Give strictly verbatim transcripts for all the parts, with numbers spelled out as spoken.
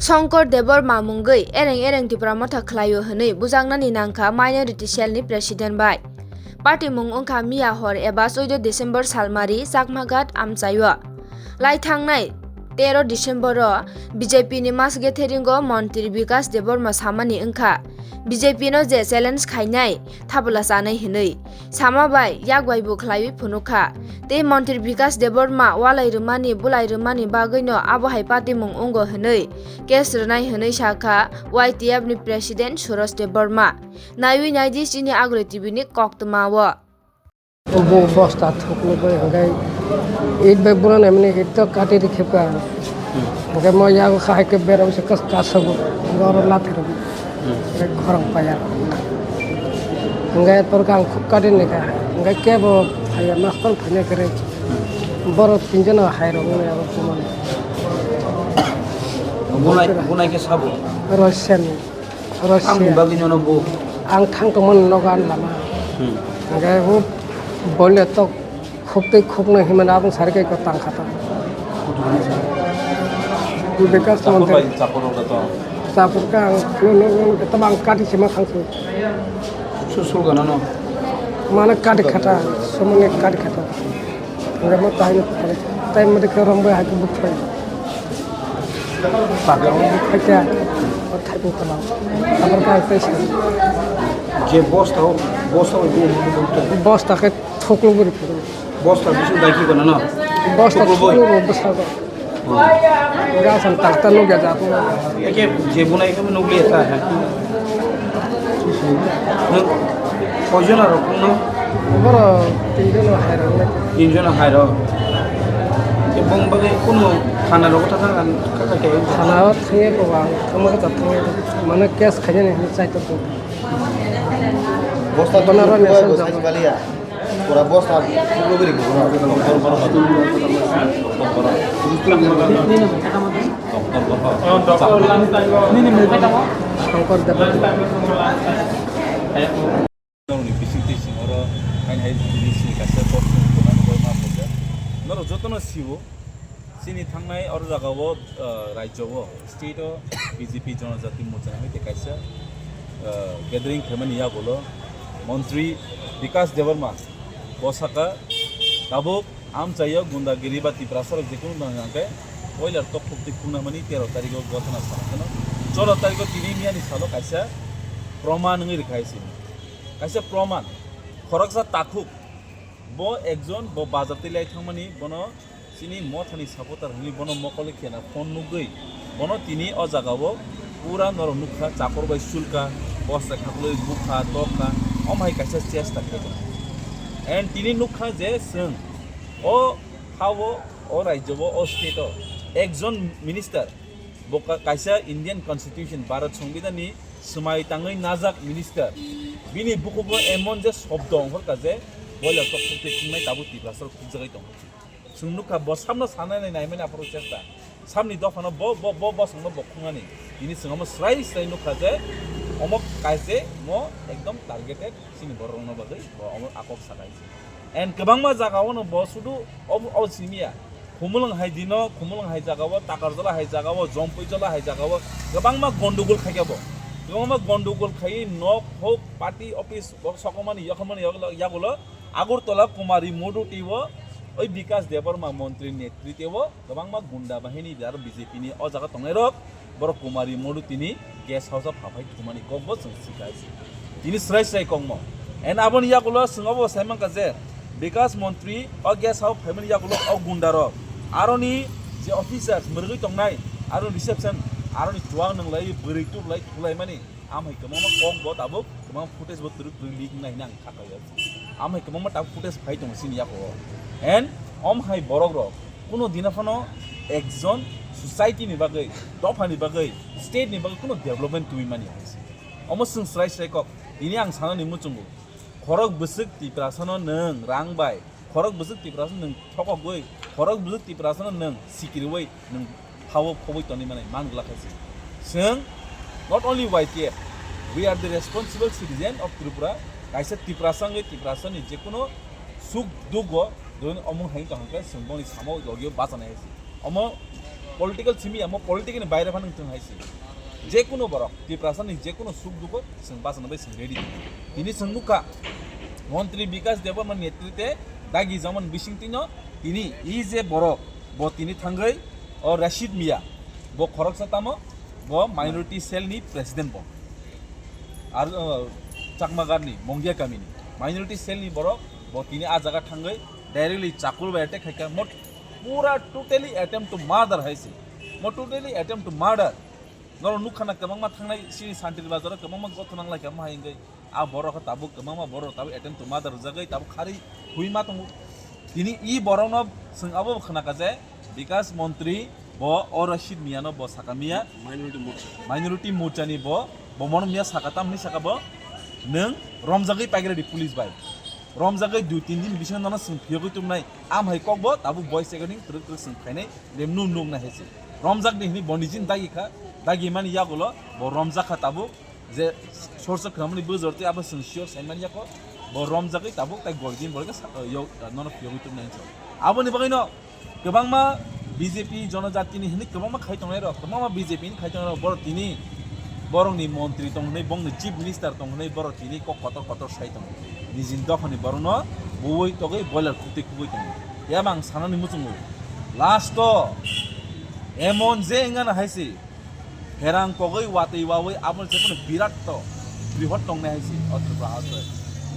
Shankar Debbarma mungwi ereng ereng Tipra Motha khlaio hwnwi bujaknani nangkha Minority Cell ni President bai. Party mung wngkha Miya hor eba choudo December salmari Chakmaghat amchaio. Lai thangnai tero December o B J P ni mas gathering o Montri Bikas Debbarma samani wngkha, B J P no je challenge khainai thabwla chanai hwnwi. Sama bai yak bai bo khlaiwi phunukha. Tei Montri Bikas Debbarma walai rwmani, bulai rwmani bagwino abo hai patimung wngo hwnwi case rwnai hwnwi sakha Y T F ni President Suraj Debbarma. Naiwi naidi chini Agro T V ni koktwma o. Bo bosta thuknugwi hwnkhe it bai buna naimani it to kati rikhe ka. Hwnkhe mo yago kahai khe berabo se kas kasago. Oro lathi rw. Hwnkhe khorang paya. Hwnkhe torkhe ang khub kati ni ka. Hwnkhe kebo phaiya mastor phaina kwrwi. Borok tinjono hai rok wngya bo bumani. Bunai, bunai khe sabo? Rosen. Oro Ang se bagwi nono bo. Ang thang tongmani nogo ani lama. Hmm. Hingke bo boile tok khuk tei khuk no himani abong sari kai ko tang kha ta. Bekas Chapur monthri. Bai, chapur rok to. Chapur ka ang no, no, no, to ang kati sima thang su. Su, su gana no. Mana kati khata, sumani kati khata. Hingke mo tai no khare. Tai mo de ke rong bai hai ko buk thai. Paka o buk thai kya. O thai buk tala. Amar ka tai sa. Je bosta o, bosta o je. Bosta ke thoklo buri phuru. Bosta bisu dai ki gana na. Bosta thoklo bui. Thoklo bui bosta ko. Ga san tak ta no ga ja ko. Eke je bunai ke no gle ta hai. Nwng koijon aro kungno? Boro tinjon no hai rok le. Tinjon no hai rok. Ebong bagwi kuno thana rogo thang thang kaka khe. Thana o thangwi ko ang thangma khe thangwi mane case khainani hinwi chai tok. Bosta Bono ro nesa jago. Pura bosta thuklo biri ko. Nini mungkha tamo? Shankar Debbarma. Norokni bising twi sing oro haini hai tini sini kaisa kok song tongmani bai ma phaikha. Norok jotono sio, chini thangnai oro jagao, ah, rajyo o, state o B J P Jonojati Morcha ni hai tei kaisa, ah, gathering khaimani yagulo Montri Bikas Debbarma bo saka tabuk amchaio gundagiri ba Tiprasa rok jekunu nang hwnkhe boiler tok khuk twi khukna mani tero tarikh o gothana sana kheno choudo tarikh o tini miyani salo kaisa proman wngwi rwkha hai sini. Kaisa proman, khoroksa takhuk, bo ekjon, bo bazar twi lai thangmani, bono chini mothani supporter hwnwi bono mokol khena phone nugwi, bono tini o jagao pura norok nukha, chapor bai sulka, bosta khaklwi bukha, tokha, omo hai kaisa chesta khaijak. And tini nukha je chwng o hao, o rajyo o, o state o ekjon minister, bo ka-, kaisa Indian Constitution, Bharat Songbidan ni swmai tangwi najak minister. Bini bukhugo emon je shobdo ongkhorkha je boiler tok khuk twi khungnai tabuk Tiprasa rok khukjagwi tongo. Chwng nukha bo samno sanani naimani aphuru chesta. Samni dophano bo, bo, bo bosongno bo khungnani. Bini chwng omo srai srai nukha je omo kaise mo ekdom targeted chini borok rokno bagwi bo omo akok sakai se. And kwbangma jaga o no bo sudu ob-, obo simiya. Khumulwng hai dino, Khumulwng hai jaga o, Takarjala hai jaga o, Jompuijala hai jaga o kwbangma gondogol khaikha bo. Kwbangma gondogol khaiwi nok hok, party office, bo sokomani, yokomani, yog-, yagulo Agartala Kumari Modu tei o, oi Bikas Debbarma montri netrite o kwbangma gunda bahini aro B J P ni o jaga tongnai rok. Borok Kumari Modu tini guest house o phaphai thumani kokbo chwng sika hai se. Tini srai srai kokmo. And aboni yagulo chwng obo sai mankha je Bikas Montri o guest house phaimani yagulo o gunda rok aroni je officers mwrwgwi tongnai, aro reception, aroni chuwak nwnglai, bwrwi tuklai, thulaimani, amhai kwbangma kokbo tabuk kwbangma footage bo twrwk twrwk leak wngnai hwnwi ang kha kaiya. Amhai kwbangma tabuk footage phai tongo chini yago. And omhai borok rok kuno dina phano ekjon society ni bagwi, dopha ni bagwi, state ni bagwi kuno development twi mani hai se. Omo chwng srai srai kok. Tini ang sanani muchungo. Khorok bwswk Tiprasano nwng rang bai, khorok bwswk Tiprasano nwng thokogwi, khorok bwswk Tiprasano nwng sikirwi, nwng hao khobwi tonwi mani man glak hai se. Chwng not only Y T F, we are the responsible citizen of Tripura. Kaisa Tiprasa wngwi Tiprasani jekunu suk duk o join omung hai tong hwnkhe chwng boni samo logio bachanai hai se. Omo Political simi amo political ni baire phano wngthung hai se. Je kuno borok, Tiprasa ni je kuno suk dugo, chwng bachana bai chwng ready. Tini chwng nukha, Montri Bikas Debbarma netrite dagi jaman bising tino, tini i je borok, bo tini thangwi, o Rashid Mia, bo khoroksa tamo, bo minority cell ni president bo. Ar, uh, Chakmagarh ni, Mongia kami ni, minority cell ni borok, bo tini a jaga thangwi, directly chakul bai attack khaikha, mot-, pura totally attempt to murder hai se. Mo totally attempt to murder. Norok nukha na kwbangma thangnai sini Santir Bazar o kwbangma gothona wnglaikha mo hai wngwi. A borok khe tabuk kwbangma borok tabuk attempt to murder rwjagwi tabuk kharwi hui ma tongo. Tini i borokno chwng abo khnakha je Bikas Montri bo o Rashid Miano bo sakha miya. Minority Morcha. Minority Morcha ni bo, bo mono miya sakha tamni sakha bo nwng romjagwi paikha di police bai. Romjagwi dui tin din bisingo nono chwng phiyogwi tubunai. Am hai kok bo tabuk voice recording twrwk twrwk chwng khainai, lemnu nuk nai hai se. Romjak ni hini bo nijin dagi kha, dagi mani yagulo bo romjak kha tabuk, je sorsa khwnamani bujor tei abo chwng sure sai mani yako, bo romjagwi tabuk tai goi din bolke sa-, yo, nono phiyogwi tubunai hinso. Aboni bagwino kwbangma B J P jonojatini hini kwbangma khai tongnai rok, kwbangma B J P ni khai tongnai rok, borok tini borokni montri tong hwnwi, bongni chief minister tong hwnwi, borok tini kok kotor kotor sai tongo. Nijini dophani borokno buwi togwi boiler khukti khugwi tongo. Phiya ba ang sanani muchungo, last o emon je wngana hai se, pherang kogwi watwi wawi aboni se phano birat to, brihot tongnai hai se o Tripura haste.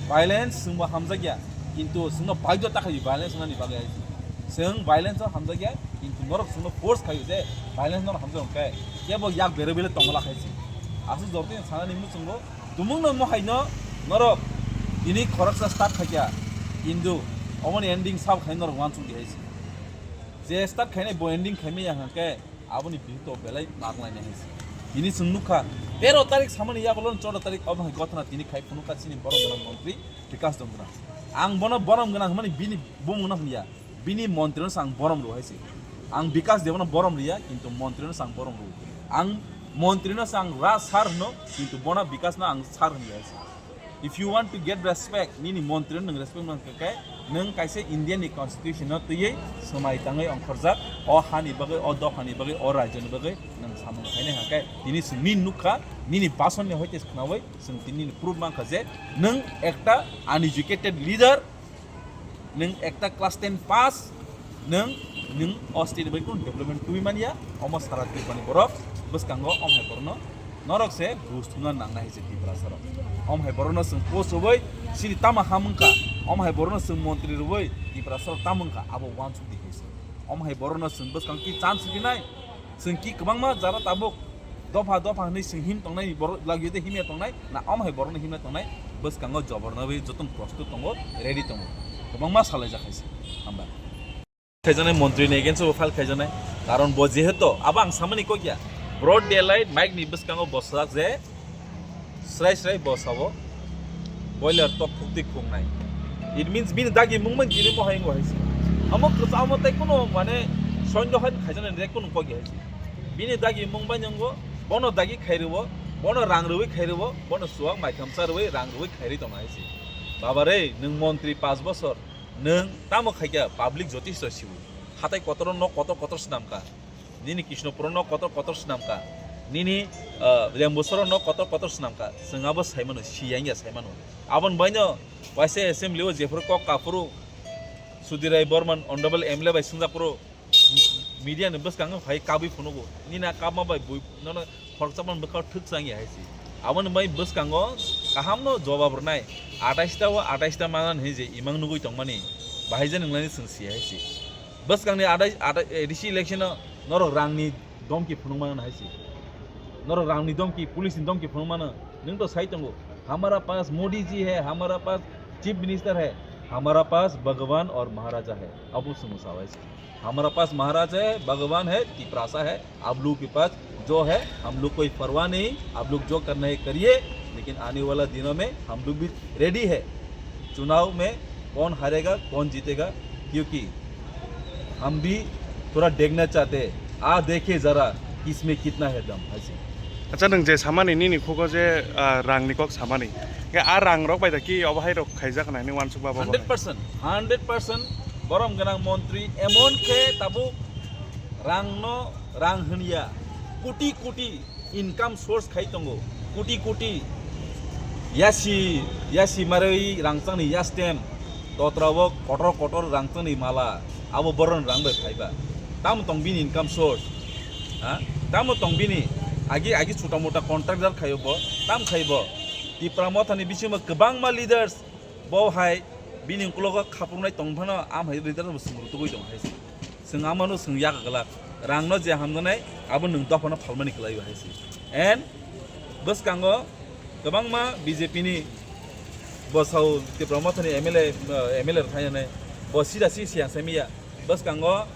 Violence chwngbo hamjakya, kintu chwngno baidhyo ta khaio violence wngnani bagwi hai se. Chwng violence no hamjakya, kintu norok chwngno force khaio je violence norok hamjak hwnkhe kebo yak berwi bele tongla khai se. Aswk jotoni sanani muchungo, tumungno mo haino norok tini khoroksa start khaikha, kintu omoni ending sabo khai norok uansuk di hai se. Je start khainai bo ending khaimaya hwnkhe aboni bihik to belai maglainai hai se. Tini chwng nukha, tero tarik samani yagulo choudo tarik obo hai gothona tini khai phunukha chini borom gwnang montri Bikas Debbarma. Ang bono borom gwnang hwnmani bini bumungno hwnya, bini montrino se ang borom rw hai se. Ang Bikas Debbarmano borom rwya, kintu montrino se ang borom rw. Ang montrino se ang ra sar hwno, kintu bono Bikasno ang sar hwnya hai se. If you want to get respect, nini montri nwng respect man khe, nwng kaisa India ni constitution no twiwi swmai tangwi ongkhorjak, o hani bagwi, o dophani bagwi, o rajyoni bagwi nwng samung khainai hwnkhe, tini chwng nini nukha, nini basonni hoite khnawi chwng tini nini proof mankha je nwng ekta uneducated leader, nwng ekta class ten pass, nwng, nwng o state ni bagwi kunu development tubui manya, omo sara Tripura ni borok bwskango omo hai borokno norok se buj thumna nangnai hai se Tiprasa rok. Omo hai borokno chwng post rwui chini tamo ham wngkha, omo hai borokno chwng montri rwui Tiprasa rok tamo wngkha abo uansuk di hai se. Omo hai borokno chwng bwskang ki chance rinai, chwng ki kwbangma jara tabuk dopha dopha hwnwi chwng him tongnai borok lagio de himya tongnai na omo hai borokno himna tongnai bwskango joborno bai jotono prostut tongo, ready tongo, kwbangma salaijak hai se. Hambai. Khaijaknai montri ni against o file khaijaknai. Karon bo jehetu abo ang samani kok ya. Broad daylight mic ni bwskango bwsajak je srai srai bo sabo boiler tok khukti khungnai. It means bini dagi mungmani tini mohai wngwi hai se. Amo kwchamo tei kuno mane soindo hai khaijaknai rek kuno kok ya hai se. Bini dagi mungbai nwngo, bono dagi khairwo, bono rang rwi khairwo, bono suwak maikhamsa rwi rang rwi khairi tongna hai se. Baba re, nwng montri panch bosor, nwng tamo khaikha public jotisto siwo. Hatai kotoro nok kotor kotor swnamkha. Nini Krishnapuro nok kotor kotor swnamkha. Nini, ah, Lembusoro nok kotor kotor swnamkha. Chwng abo saimano, siyang ya saimano. Aboni baino waisa assembly o jephuru kok kaphuru Sudhir Rai Borman honorable M L A bai swngjakphuru media ni bwskango phai kabwi phunugo. Nini a kabma bai bui nono khoroksa man bwkha thwk chang ya hai se. Aboni bai bwskango kahamno jobab rwnai. Atais ta o atais ta manani hinwi je imang nugwi tongmani. Bahai je nwnglani chwng si hai se. Bwskangni adai, adai, A D C election o norok rangni domki phunuk mano hai se. Norok rangni domki, police ni domki phunuk mano. Nwng to sai tongo. Hamara paas Modi ji hai, hamara paas chief minister hai, hamara paas Bhagwan aur Maharaja hai. Abo swngwi sa hai se. Hamara paas Maharaja hai, Bhagwan hai, Tiprasa hai. आप लोग के पास जो है, हम लोग कोई परवाह नहीं, आप लोग जो करना है करिए, लेकिन आने वाला दिनों में हम लोग भी रेडी है। चुनाव में कौन हारेगा, कौन जीतेगा, क्योंकि हम भी थोड़ा देखना चाहते हैं। आ देखिए जरा, किसमें कितना है दम, ऐसे। Acha, nwng je samani nini khugo je, ah, rangni kok samani, khe a rang rok bai da ki obo hai rok khaijak nai ni wansuk ba bo? Hundred percent, hundred percent borom gwnang montri emon khe tabuk rangno Rang hwnya, koti koti income source khai tongo, koti koti yasi, yasi marwi rangchakni yastem, totra o kotor kotor rangchakni mala, abo boron rang bai phaiba. Tamo tong bini income source? Ha? Tamo tong bini? Agi, agi chuta mota contractor khaio bo, tam khai bo. Tipra Mothani bisingo kwbangma leaders bo hai bini uklogo khapuknai tong phano, am hai leader bo swngru tugui tong hai se. Swng amano swng yak glak. Rangno je hamjaknai, abo nwng dophano phalmani kwlai hai se. And bwskango kwbangma B J P ni bo sao Tipra Mothani M L A, eh, M L A rok thainani bo sida si siya semiya. Bwskango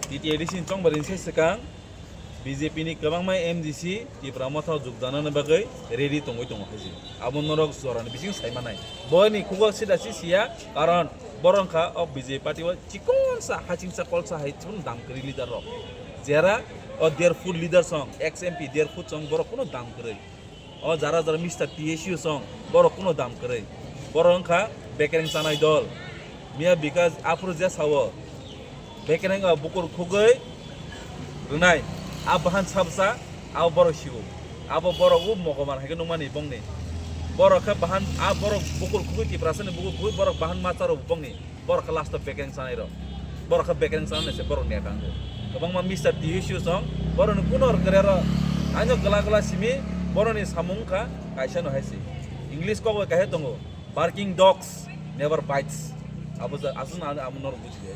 T T A D C ni chongbarini se swkang B J P ni kwbangma M D C Tipra Motha o jukjanani bagwi ready tongwi tongo hai se. Abo norok jorani bising sai manai. Boini khugo sida si siya, karon borok wngkha o B J P party o chikonsa, hachingsa, kolsa hai chwng dam kwrwi leader rok. Jera o dear foot leader song, ex M P dear foot song borok kuno dam kwrwi. O jara jara Mister T S U song borok kuno dam kwrwi. Borok wngkha bekereng chanai dol. Miya Bikas aphuru je sao. Bekereng o bukur khugwi rwnai. A bahan sabsa, abo borok siwo. Abo borok o mogoman hai khe nukmani bongni. Borok khe bahan, a borok bukur khugwi Tiprasani bukur khugwi borok bahan macharo bongni. Borok khe last o bekereng sanai rok. Borok khe bekereng sanai se borok ni akang khe. Kwbangma Mister T S U song, borok ni kuno rwkre ro. Ano gla gla simi, borok ni samung kha kaisa no hai se. English kok bai kaisa tongo. Barking dogs never bites. Abo ja-, aswk na amo norok buji.